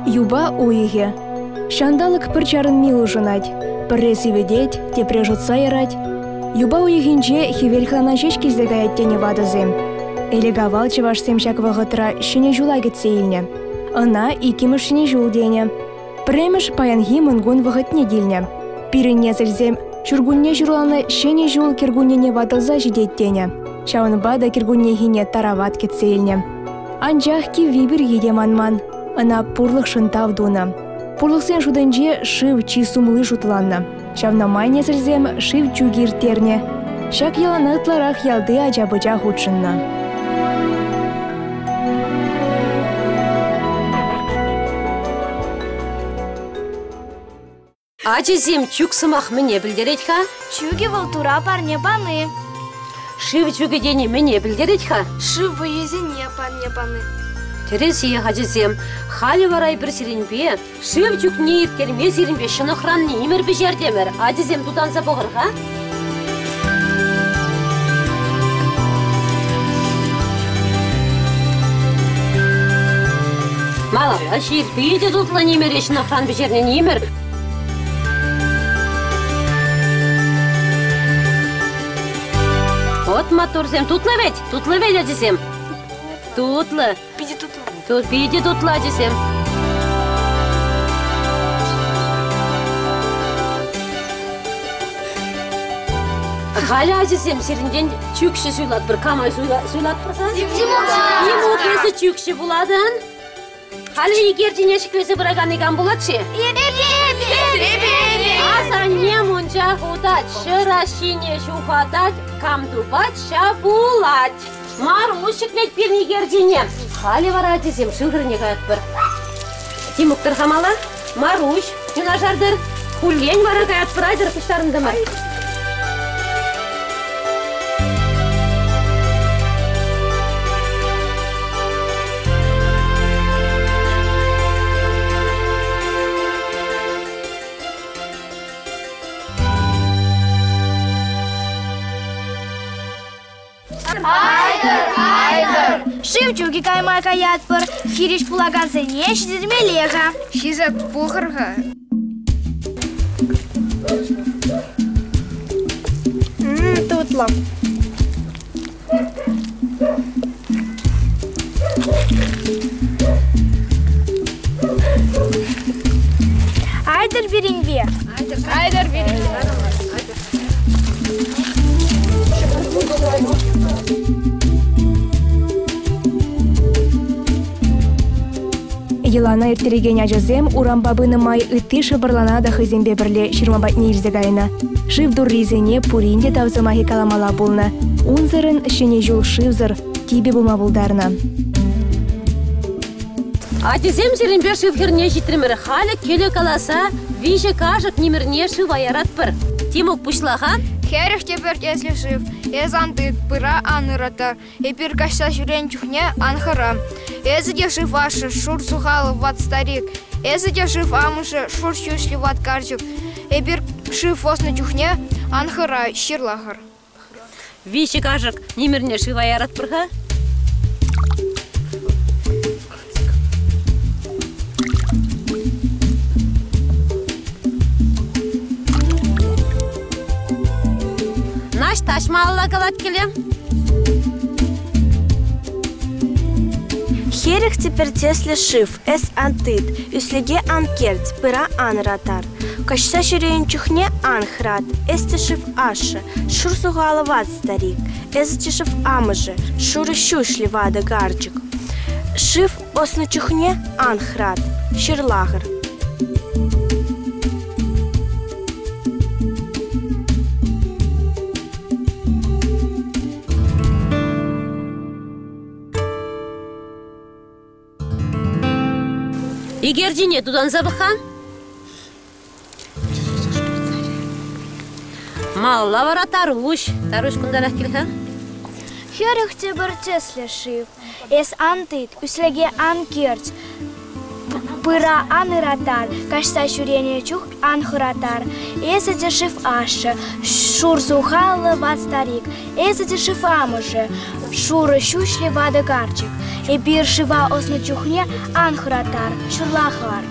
Юпа уйӑхӗ. Ҫанталӑк пӗр чарӑнми улшӑнать. Пӗрре сивӗтет, тепре шӑтса ярать. Юпа уйӑхӗнче хӗвел хӑнана ҫеҫ килсе каять тенӗ ватӑсем. Ӗлӗк-авал чӑвашсем ҫак вӑхӑтра Ҫӗнӗ ҫула кӗтсе илнӗ. Ӑна иккӗмӗш Ҫӗнӗ ҫул тенӗ. Пӗрремӗш паянхи Мӑнкун вӑхӑтне килнӗ. Пирӗн несӗлсем ҫуркунне ҫуралнӑ Ҫӗнӗ ҫул кӗркуннене ватӑлса ҫитет тенӗ. Ҫавӑнпа та кӗркуннехине тарават кӗтсе илнӗ. Анчах кивви пирки те манман. Ӑна пурлӑхшӑн тав тунӑ. Пурлӑхсен шутӗнче шыв чи сумли шутланнӑ. Ҫавна май несӗлсем шыв чӳкӗ ирттернӗ. Ҫак йӑлана ытларах ялти ача-пӑча хутшӑннӑ. Ачасем чӳк сӑмах мӗне пӗлтерет-ха? Чӳкӗ вӑл тура парне пани. Шыв чӳкӗ тени мӗне пӗлтерет-ха? Шыв вӑйӗсене парне пани. Тӗрӗсех, ачасем. Халӗ вара эпир сирӗнпе шыв чӳкне ирттерме сирӗнпе ҫӑнӑхран нимӗр пӗҫертӗмӗр. Ачасем тутанса пӑхӑр-ха. Малалла ҫи питӗ тутлӑ нимӗре ҫӑнӑхран пӗҫернӗ нимӗр. Вот маттурсем, тутлӑ вӗт, тутлӑ вӗт, ачасем. Тутлӑ. Питӗ тутлӑ. Тут питӗ тутлӑ, ачасем. Халӗ, ачасем, сирӗнтен чӳкҫӗ суйлатпӑр. Кама суйлатпӑр-ха? Тимук. Тимук, эсӗ чӳкҫӗ пулатӑн. Халӗ икерчине ҫӗклесе пыраканни кам пулать-ши? Асанне мунча хутать, ҫӑра ҫине ҫухатать, кам тупать, ҫав пулать. Маруҫ ҫӗклет пирӗн икерчине. Халӗ вара ачасем шыв хӗрне каятпӑр. Тимук тӑр-ха мала. Маруҫ, юнашар-тӑр. Хуллен вара каятпӑр, айтӑр пуҫтарӑнтӑмӑр. Айтӑр, айтӑр! Шыв чӳкӗ кайма каятпӑр, хирӗҫ пулакансене ҫитермелле-ха. Ҫисе пӑхӑр-ха. Тутлӑ. Айтӑр пирӗнпе. Айтӑр пирӗнпе. Йӑлана ирттерекен ачасем урампа пынӑ май ытти шӑпӑрлана та хӑйсемпе пӗрле ҫырма патне илсе кайнӑ. Шыв туррисене пурин те тав сӑмахӗ каламалла пулнӑ. Унсӑрӑн Ҫӗнӗ ҫул шывсӑр, типӗ пулма пултарнӑ. Ачасем сирӗнпе шыв хӗрне ҫитрӗмӗр. Халӗ кӗлӗ каласа виҫӗ кашӑк нимӗрне шыва яратпӑр. Тимук, пуҫла-ха. Хӗрӗх те пӗр тӗслӗ шыв. Эс ан тыт, пыра ан ыраттар. Эпир каҫса ҫӳренӗ чухне ан хӑра. Эсӗ те шыв ашшӗ, шур сухаллӑ ват старик. Эсӗ те шыв амӑшӗ, шур ҫӳҫлӗ ват карчӑк. Эпир шыв ӑснӑ чухне ан хӑра, ҫырлахӑр. Виҫӗ кашӑк нимӗрне шыва яратпӑр-ха. Наҫтаҫ малалла калать киле. Хӗрӗх те пӗр тӗслӗ шыв, эс ан тыт, ӳслӗке ан кӗрт, пыра ан ыратар. Каҫса ҫӳренӗ чухне ан хӑрат, эс те шыв ашшӗ, шур сухаллӑ ват старик, эсӗ те шыв амӑшӗ, шурӑ ҫӳҫлӗ ватӑ карчӑк. Шыв ӑснӑ чухне ан хӑрат, ҫырлахӑр. Икерчине тутанса пӑх-ха. Малалла вара Таруҫ. Таруҫ кунтанах кил-ха. Хӗрӗх те пӗр тӗслӗ шыв. Эс ан тыт, ӳслӗке ан кӗрт. Пыра ан ыратар, каҫса ҫӳренӗ чух ан хӑратар. Эсӗ те шыв ашшӗ, шур сухаллӑ ват старик. Эсӗ те шыв амӑшӗ, шурӑ ҫӳҫлӗ ватӑ карчӑк. Эпир шыва ӑснӑ чухне ан хӑратар, ҫурла хӑвар.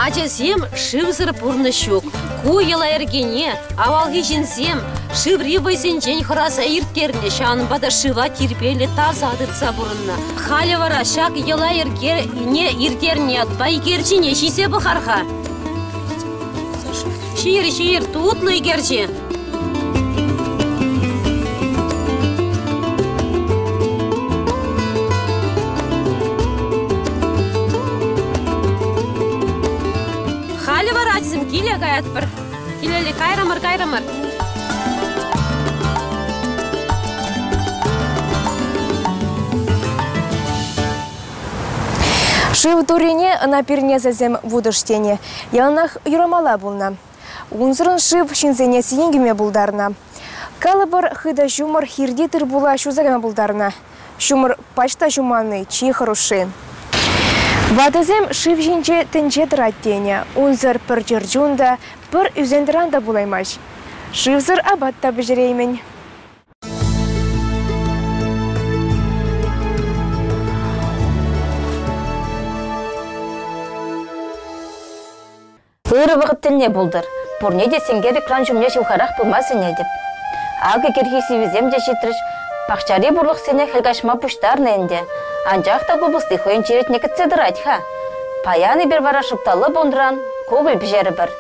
Ачасем шывсӑр пурнӑҫ ҫук. Ку йӑла-йӗркене авалхи ҫынсем шыври вӑйсенчен хӑраса ирттернӗ, ҫавӑнпа та шыва тирпейлӗ таса тытса пурӑннӑ. Халӗ вара ҫак йӑла-йӗркене ирттернӗ ятпа икерчине ҫисе пӑхар-ха. Ҫийӗр, ҫийӗр, тутлӑ икерчи. Халӗ вара ачасем киле каятпӑр. Килелле кайрӑмӑр, кайрӑмӑр. Шыв турине ӑна пирнесӗсем вутӑш тенӗ. Яланах юрамалла пулнӑ. Унсӑрӑн шыв ҫынсене сиен кӳме пултарнӑ. Калӑпӑр, хытӑ ҫумӑр хирти тыр-пула ҫуса кайма пултарнӑ. Ҫумӑр пач та ҫуманни чи хӑрушши. Ватӑсем шыв ҫинче тӗнче тӑрать тенӗ. Унсӑр пӗр чӗрчун та, пӗр ӳсен-тӑран та пулаймасть. Шывсӑр апат та пӗҫереймӗн. Ырӑ вӑхӑт тӗлне пултӑр. Пурне те сенкер экран ҫумне ҫывхарах пыма сӗнетӗп. Акӑ кӗрхи сивӗсем те ҫитрӗҫ. Пахчари пурлӑхсене хӗл каҫма пуҫтарнӑ ӗнтӗ. Анчах та купӑсти хӑйӗн черетне кӗтсе тӑрать-ха. Паян эпир вара шӑп та лӑп унран кукӑль пӗҫерӗпӗр.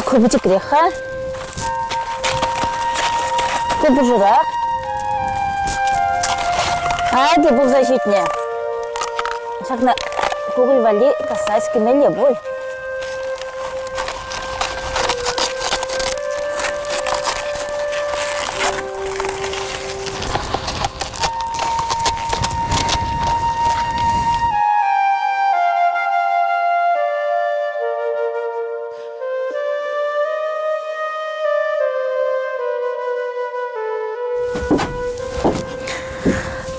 Ку пӗчӗкрех-ха. Ку пушӑрах. Атя пулса ҫитнӗ. Ҫакна кукӑль валли касать кӗмелле пуль.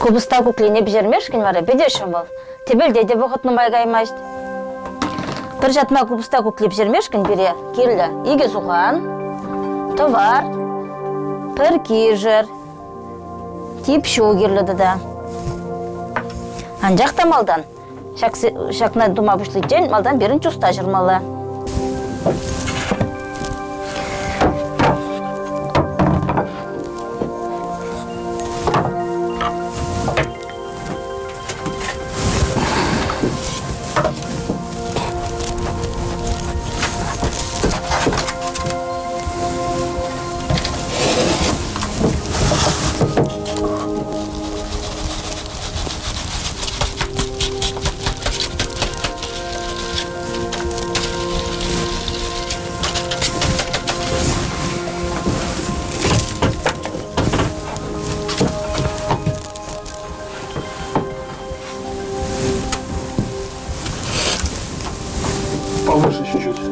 Купӑста куклине пӗҫермешкӗн вара питӗ ҫӑмӑл. Тӗпелте те вӑхӑт нумай каймасть. Пӗр ҫатма купӑста кукли пӗҫермешкӗн пире кирлӗ икӗ сухан, тӑвар, пӗр кишӗр, тип ҫу кирлӗ тата. Анчах та малтан Ҫак, ҫакна тума пуҫличчен малтан пирӗн чуста ҫырмалла. Повыше чуть-чуть.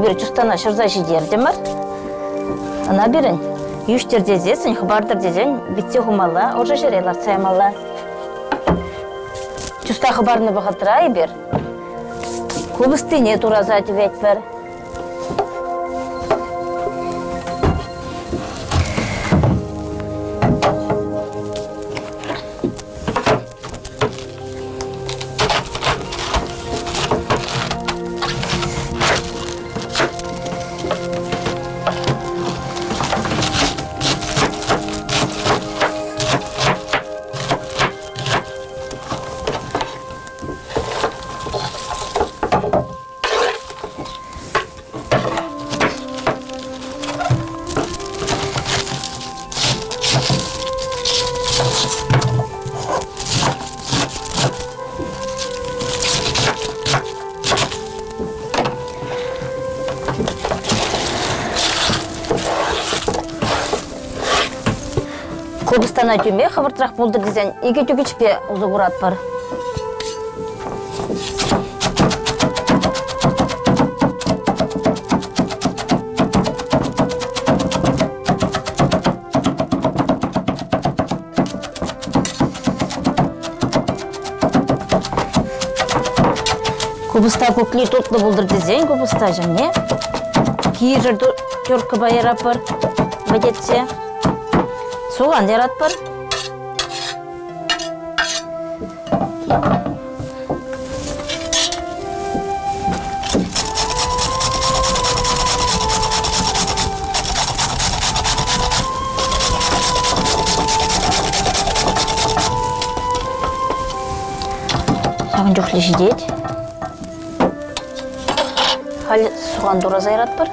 Эпир чустана ҫӑрса ҫитертӗмӗр. Ӑна пирӗн йӳҫтер тесессӗн, хӑпартӑр тесен витсе хумалла, ӑшӑ ҫӗре лартса ямалла. Чуста хӑпарнӑ вӑхӑтра эпир купӑстине тураса тӗветпӗр. Купӑстана тӳме хӑвӑртрах пултӑр тесен икӗ тӳкӗчпе усӑ куратпӑр. Купӑста кукли тутлӑ пултӑр тесен купӑста ҫӑмне кишӗр теркӑпа яратпӑр вӗтетсе. Сухан яратпӑр. Ҫавӑн чухлӗ ҫитет. Халь сухан тураса яратпӑр.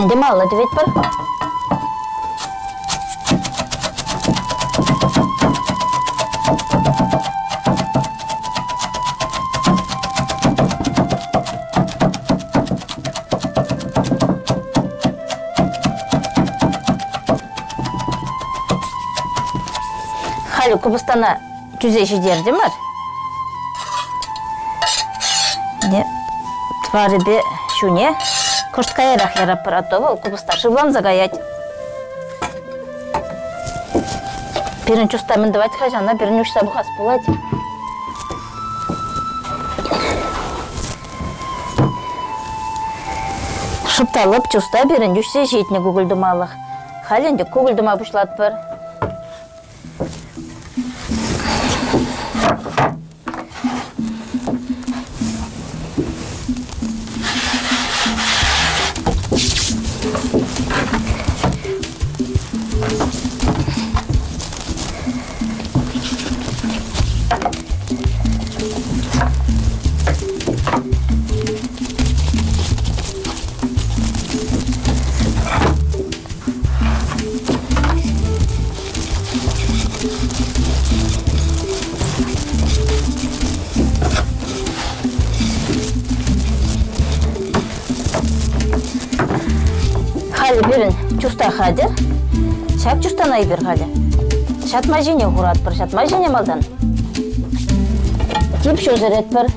Ӗнтӗ малалла тӗветпӗр. Халӗ купӑстана тӳсе ҫитертӗмӗр. Тӑварӗпе ҫуне кӑшт каярах яратпӑр, а то вӑл купӑста шывланса каять. Пирӗн чуста мӗн тӑвать-ха ҫавна пирӗн уҫса пӑхас пулать. Шӑп та лӑп чуста пирӗн йӳҫсе ҫитнӗ кукӑль тумалӑх. Халь ӗнтӗ кукӑль тума пуҫлатпӑр. Халӗ пирӗн чуста хатӗр. Ҫак чустана эпир халӗ ҫатма ҫине хуратпӑр. Ҫатма ҫине малтан тип ҫу сӗретпӗр.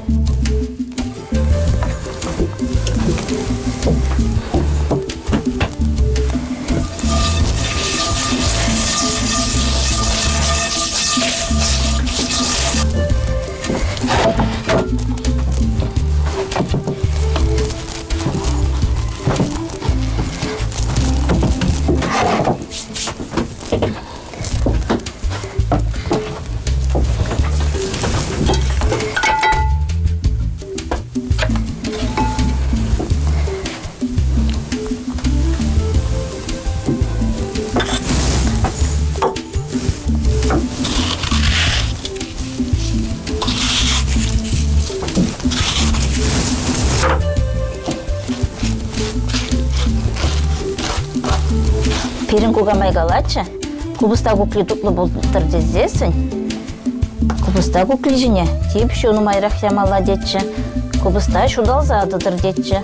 Пирӗн кукамай калатчӗ, купӑста кукли тутлӑ пултӑр тесессӗн купӑста кукли ҫине тип ҫу нумайрах ямалла тетчӗ, купӑста ҫуталса тӑтӑр тетчӗ.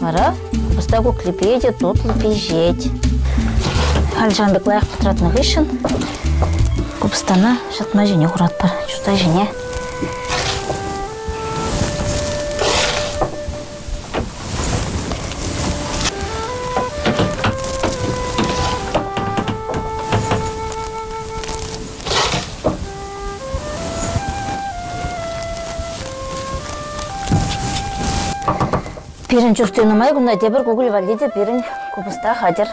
Вара купӑста куклипе те тутлӑ пиҫет. Халь ҫавӑн пек лайӑх пӑтратнӑ хыҫҫӑн купӑстана ҫатма ҫине хуратпӑр, чуста ҫине. Пирӗн чусти нумай кунта тепӗр кукӑль валли те пирӗн купӑста хатӗр.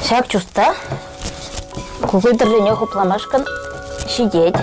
Ҫак чуста кукӑль тӑррине хупламашкӑн ҫитет.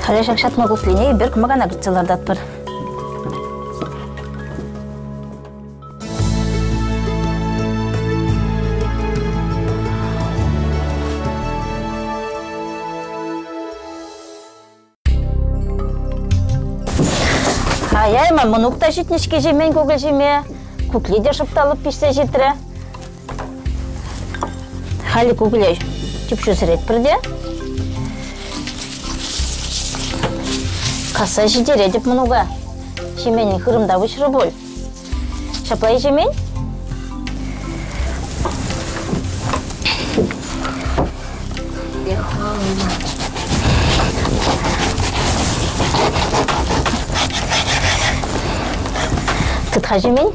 Халӗ ҫак ҫатма куклине эпир кӑмакана кӗртсе лартатпӑр. Ай-ай, ман мӑнук та ҫитнӗ-ҫке ҫимен кукӑль ҫиме. Кукли те шӑп-талӑп пиҫсе ҫитрӗ. Халӗ кукӑле типшӳ сӗретпӗр те. Касса ҫитеретӗп мӑнука. Ҫеменӗн хырӑм та выҫрӗ пуль. Ҫапла-и, Ҫемен? Тыт-ха, Ҫемен.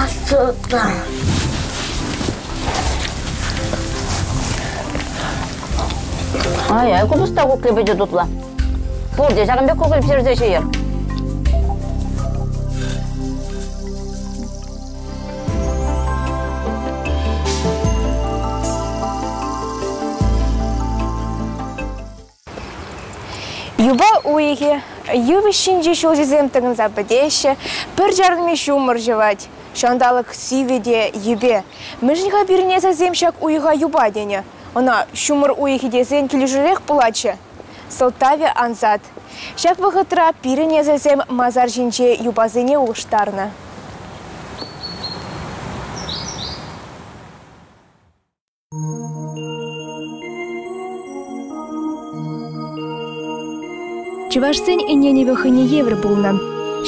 Асӑрта. Ай-ай, купӑста кукли питӗ тутлӑ. Пурте ҫакӑн пек кукӑль пӗҫерсе ҫийӗр. Юпа уйӑхӗ. Йывӑҫ ҫинчи ҫулҫӑсем тӑкӑнса пӗтеҫҫӗ, пӗр чарӑнми ҫумӑр ҫӑвать. Ҫанталӑк сивӗ те йӗпе. Мӗншӗн-ха пирӗн несӗлсем ҫак уйӑха юпа тенӗ? Ӑна ҫумӑр уйӑхӗ тесен килӗшӳрех пулатчӗ. Сӑлтавӗ ансат. Ҫак вӑхӑтра пирӗн несӗлсем масар ҫинче юпасене улӑштарнӑ. Чӑвашсен ӗненӗвӗ хӑйне евӗр пулнӑ.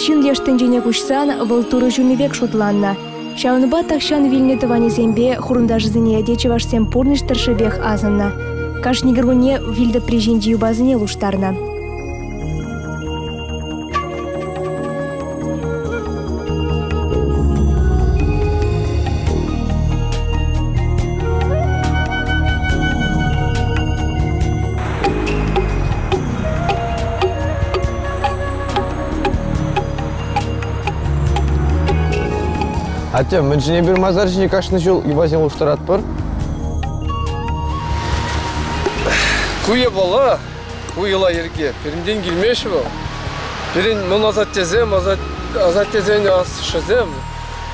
Ҫын леш тӗнчене куҫсан вӑл Турӑ ҫумӗ пек шутланнӑ. Ҫавӑнпа тахҫан вилнӗ тӑванӗсемпе хурӑнташӗсене те чӑвашсем пурнӑҫ тӑршшӗпех асӑннӑ. Кашни кӗркунне вилтӑпри ҫинчи юпасене улӑштарнӑ. Атте, мӗншӗн эпир масар ҫине кашни ҫул юпасем улӑштаратпӑр? Ку япала Ку йӑла-йӗрке пирӗнтен килмест вӑл. Пирӗн мӑн асаттесем, асаттесен ашшӗсем.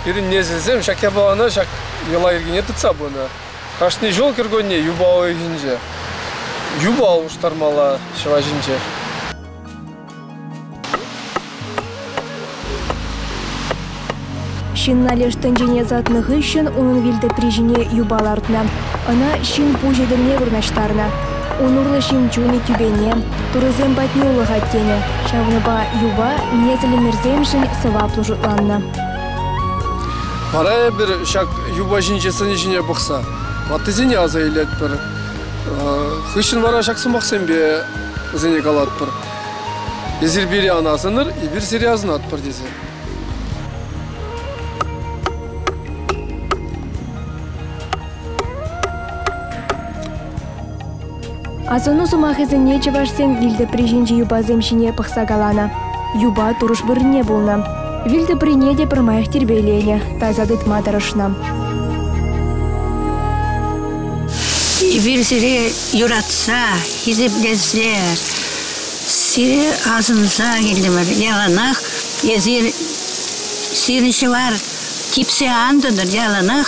Пирӗн несӗлсем ҫак япалана, ҫак йӑла-йӗркене тытса пынӑ. Кашни ҫул кӗркунне юпа уйӑхӗнче юпа улӑштармалла ҫӑва ҫинче. Ҫынна леш тӗнчене ӑсатнӑ хыҫҫӑн унӑн вилтӑпри ҫине юпа лартнӑ. Ӑна ҫын пуҫӗ тӗлне вырнаҫтарнӑ. Ун урлӑ ҫын чунӗ тӳпене, турӑсем патне улӑхать тенӗ. Ҫавӑнпа юпа несӗлӗмӗрсемшӗн сӑваплӑ шутланнӑ. Вара эпир ҫак юпа ҫинче сӑнӗ ҫине пӑхса ваттисене аса илетпӗр. Хыҫҫӑн вара ҫак сӑмахсемпе вӗсене калатпӑр. Эсир пире ан асӑнӑр, эпир сире асӑнатпӑр тесе. Асӑну сӑмахӗсене чӑвашсем вилтӑпри ҫинчи юпасем ҫине пӑхса каланӑ. Юпа турӑш вырӑнне пулнӑ. Вилтӑприне те пӗрмаях тирпейленӗ, таса тытма тӑрӑшнӑ. Эпир сире юратса, хисеплесе, сире асӑнса килтӗмӗр. Яланах эсир сирӗн ҫӑвар типсе ан тӑтӑр, яланах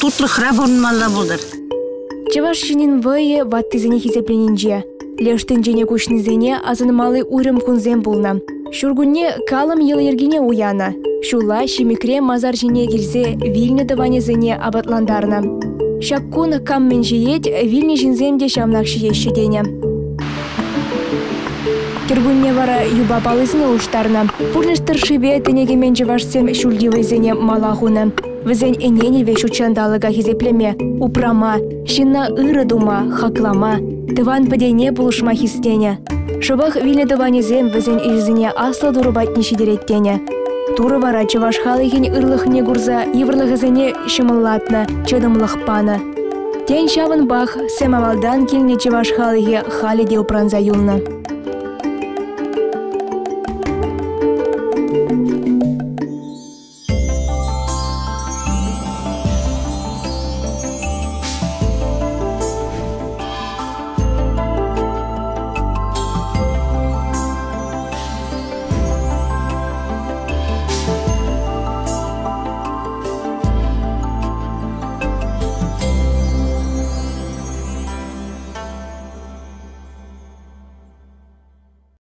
тутлӑхра пурӑнмалла пултӑр. Чӑваш ҫыннин вӑйӗ ваттисене хисепленинче. Леш тӗнчене куҫнисене асӑнмалли уйрӑм кунсем пулнӑ. Ҫуркунне калӑм йӑли-йӗркине уянӑ. Ҫулла Ҫимӗкре масар ҫине килсе вилнӗ тӑванӗсене апатлантарнӑ. Ҫак кун кам мӗн ҫиет, вилнӗ ҫынсем те ҫавнах ҫиеҫҫӗ тенӗ. Кӗркунне вара юпа паллисене улӑштарнӑ. Пурнӑҫ тӑршшӗпе тӗне кӗмен чӑвашсем ҫӳлти вӑйсене мала хунӑ. Вӗсен ӗненӗвӗ ҫутҫанталӑка хисеплеме, упрама, ҫынна ырӑ тума, хаклама, тӑван-пӗтене пулӑшма хистенӗ. Шӑпах вилнӗ тӑванӗсем вӗсен ӗҫӗсене аслӑ Турӑ патне ҫитерет тенӗ. Турӑ вара чӑваш халӑхӗн ырлӑхне курса йывӑрлӑхӗсене ҫӑмӑллатнӑ, чӑтӑмлӑх панӑ. Тен, ҫавӑнпах сӗм авалтан килнӗ чӑваш халӑхӗ халӗ те упранса юлнӑ.